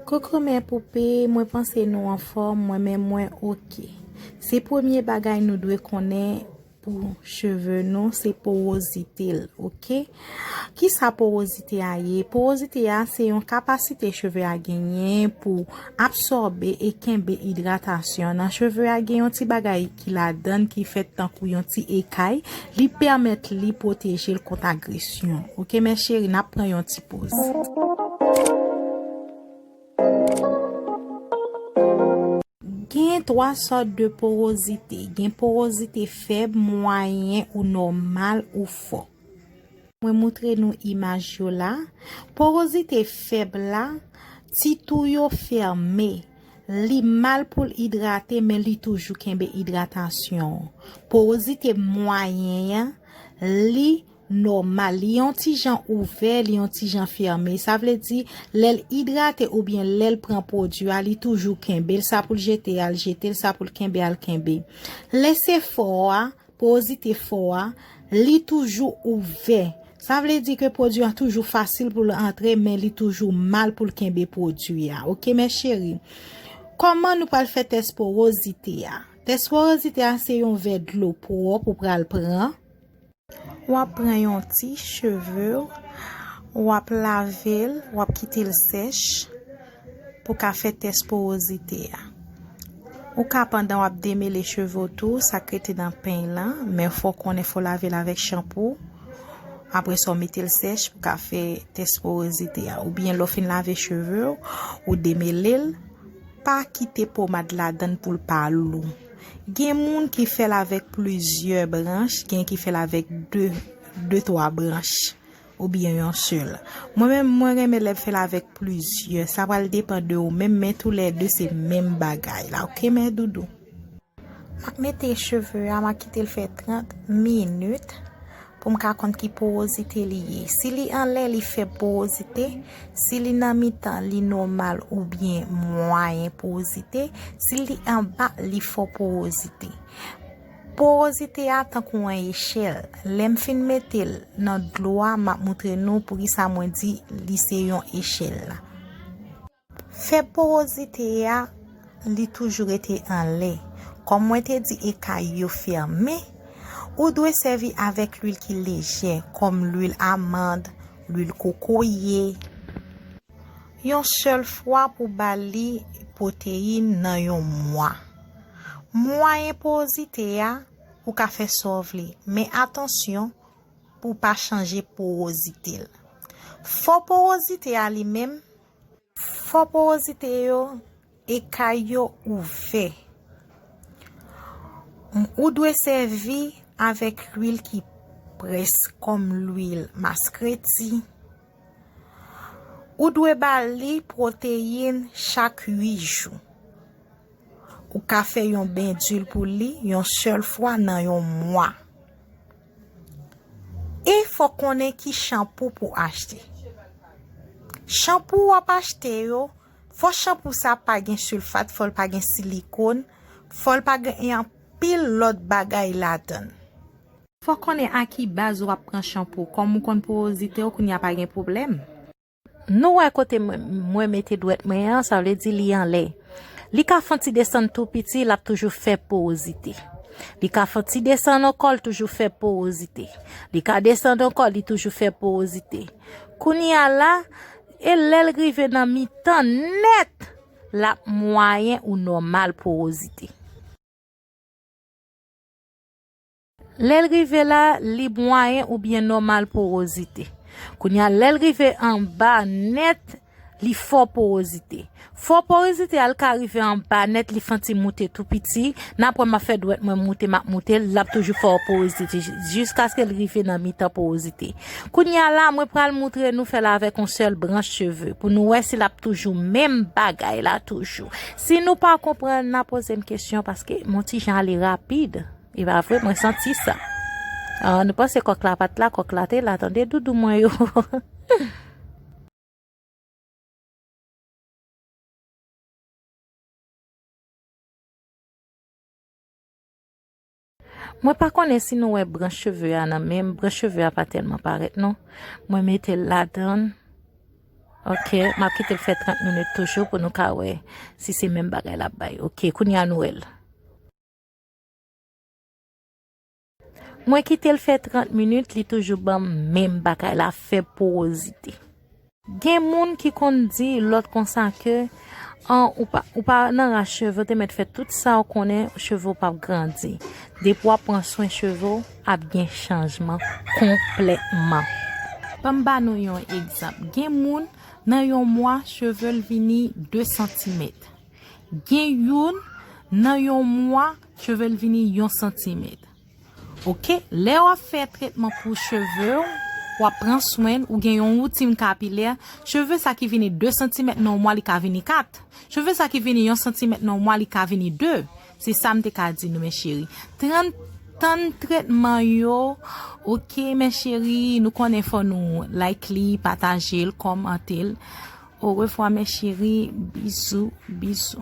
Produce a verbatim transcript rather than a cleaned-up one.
Koukou mes poupées, mwen panse nou anfòm, mwen menm mwen oke. Se premye bagay nou dwe konnen pou cheve nou, se porozite l, oke? Kisa porozite a ye? Porozite a se yon kapasite cheve a genyen pou absòbe e kenbe idratasyon nan cheve a. Gen yon ti bagay ki ladann ki fèt tankou yon ti ekay, li pèmèt li pwoteje l kont agresyon. Oke mes chéries, n ap pran yon ti poz. Gen twa sòt de porozite. Gen porozite fèb, mwayen ou nòmal ou fò. Mwen moutre nou imaj yo la. Porozite fèb la, ti twou yo fèmen. Li mal pou l idrate, men li toujou kenbe idratasyon. Porozite mwayen an, li nòmal. Li yon ti jan ouvè, li yon ti jan fèmen. Sa vle di, lè l idrate oubyen lè l pran pwodui a, li toujou kenbe l. Sa pou l jete a, l jete l. Sa pou l kenbe a, l kenbe. Lè se fò a, porozite fò a, li toujou ouvè. Sa vle di ke pwodui a toujou fasil pou l antre, men li toujou mal pou l kenbe pwodui a. Oke mes chéries? Kòman nou pral fè tès porozite a? Tès porozite a se yon vè dlo pwòp ou pral pran. W ap pran yon ti cheve w, w ap lave l, w ap kite l sèch pou ka fè tès porozite a. Ou ka pandan w ap demele cheve w tou, sa k rete nan peny lan, men fò w konnen fò w lave l avèk chanpou. Apre sa, w mete l sèch pou ka fè tès porozite a. Oubyen lè w fin lave cheve w, ou demele l, pa kite pomad ladann pou l pa lou. Gen moun ki fè l avèk plizyè branch, gen ki fè l avèk de, de, twa branch, oubyen yon sèl. Mwen menm, mwen renmen lè m fè l avèk plizyè. Sa pral depann de ou menm, men toulède se menm bagay la, oke mes doudous? M ap mete cheve a, m ap kite l fè trant minit pou m ka konn ki porozite li ye. Si li anlè, li fèb porozite. Si li nan mitan, li nòmal oubyen mwayen porozite. Si li anba, li fò porozite. Porozite a tankou yon echèl. Lè m fin mete l nan dlo a, m ap moutre nou poukisa mwen di li se yon echèl la. Fè porozite a, li toujou rete anlè. Kòm mwen te di ekay yo fèmen, ou dwe sèvi avèk lwil ki lejè, kòm lwil amann, lwil kokoye. Yon sèl fwa pou ba li pwoteyin nan yon mwa. Mwayen porozite a, ou ka fè sa w vle, men atansyon pou w pa chanje porozite l. Fò porozite a li menm, fò porozite yo, ekay yo ouvè. Ou dwe sèvi avèk lwil ki près kòm lwil maskreti. Ou dwe ba li pwoteyin chak uit jou. Ou ka fè yon ben dil pou li yon sèl fwa nan yon mwa. E fò konnen ki chanpou pou achte. Chanpou w ap achte yo, fò chanpou sa pa gen silfat, fò l pa gen silikòn, fò l pa gen anpil lòt bagay ladan l. Fò konnen a ki baz w ap pran chanpou. Kòm ou konn porozite w, kounye a pa gen pwoblèm. Nou wè kote mwen, mwen mete dwèt mwen an, sa vle di li anlè. Li ka fè yon ti desann tou piti, l ap toujou fè porozite. Li ka fè yon ti desann ankò, l toujou fè porozite. Li ka desann ankò, li toujou fè porozite. Kounye a la, e lè l rive nan mitan nèt, l ap mwayen ou nòmal porozite. Lè l rive la, li mwayen oubyen nòmal porozite. Kounye a, lè l rive anba nèt, li fò porozite. Fò porozite a, l ka rive anba nèt, li fè yon ti moute tou piti. N ap wè m ap fè dwèt mwen moute, m ap moute l, l ap toujou fò porozite, jiskaske l rive nan mitan porozite. Kounye a la, mwen pral moutre nou fè l avèk yon sèl branch cheve, pou nou wè si l ap toujou menm bagay la toujou. Si nou pa konprann, n a poze m kesyon, paske m on ti jan ale rapid. E pa vre, mwen santi sa. Ah, nou panse kòk la pa t la, kòk la te la, tande doudou mwen yo. Mwen pa konnen si nou wè branch cheve a nan men m, branch cheve a pa tèlman parèt non. Mwen mete l ladan l. Ok, m ap kite l fè trant minit toujou pou nou ka wè si se menm bagay l ap bay. Ok, kounye a nou wè l. Mwen kite l fè trant minit, li toujou ban m menm bagay la, fè porozite. Gen moun ki konn di lòt konsa ke an, ou pa, ou pa nan ras cheve, ou te mèt fè tout sa ou konnen, cheve w p ap grandi. Depi w ap pran swen cheve w, ap gen chanjman konplètman. Ban m ba nou yon egzanp. Gen moun, nan yon mwa, cheve l vini de santimèt. Gen youn, nan yon mwa, cheve l vini yon santimèt. Ok, lè w ap fè tretman pou cheve w, w ap pran swen l, ou gen yon woutin kapilè, cheve sa ki vini de santimèt nan yon mwa, li ka vini kat. Cheve sa ki vini yon santimèt nan yon mwa, li ka vini de. Se sa m te ka di nou, mes chéries. Tann, tann tretman yo, ok, mes chéries, nou konnen fò nou like li, pataje l, kòmante l. Orevwa, mes chéries, bizou, bizou.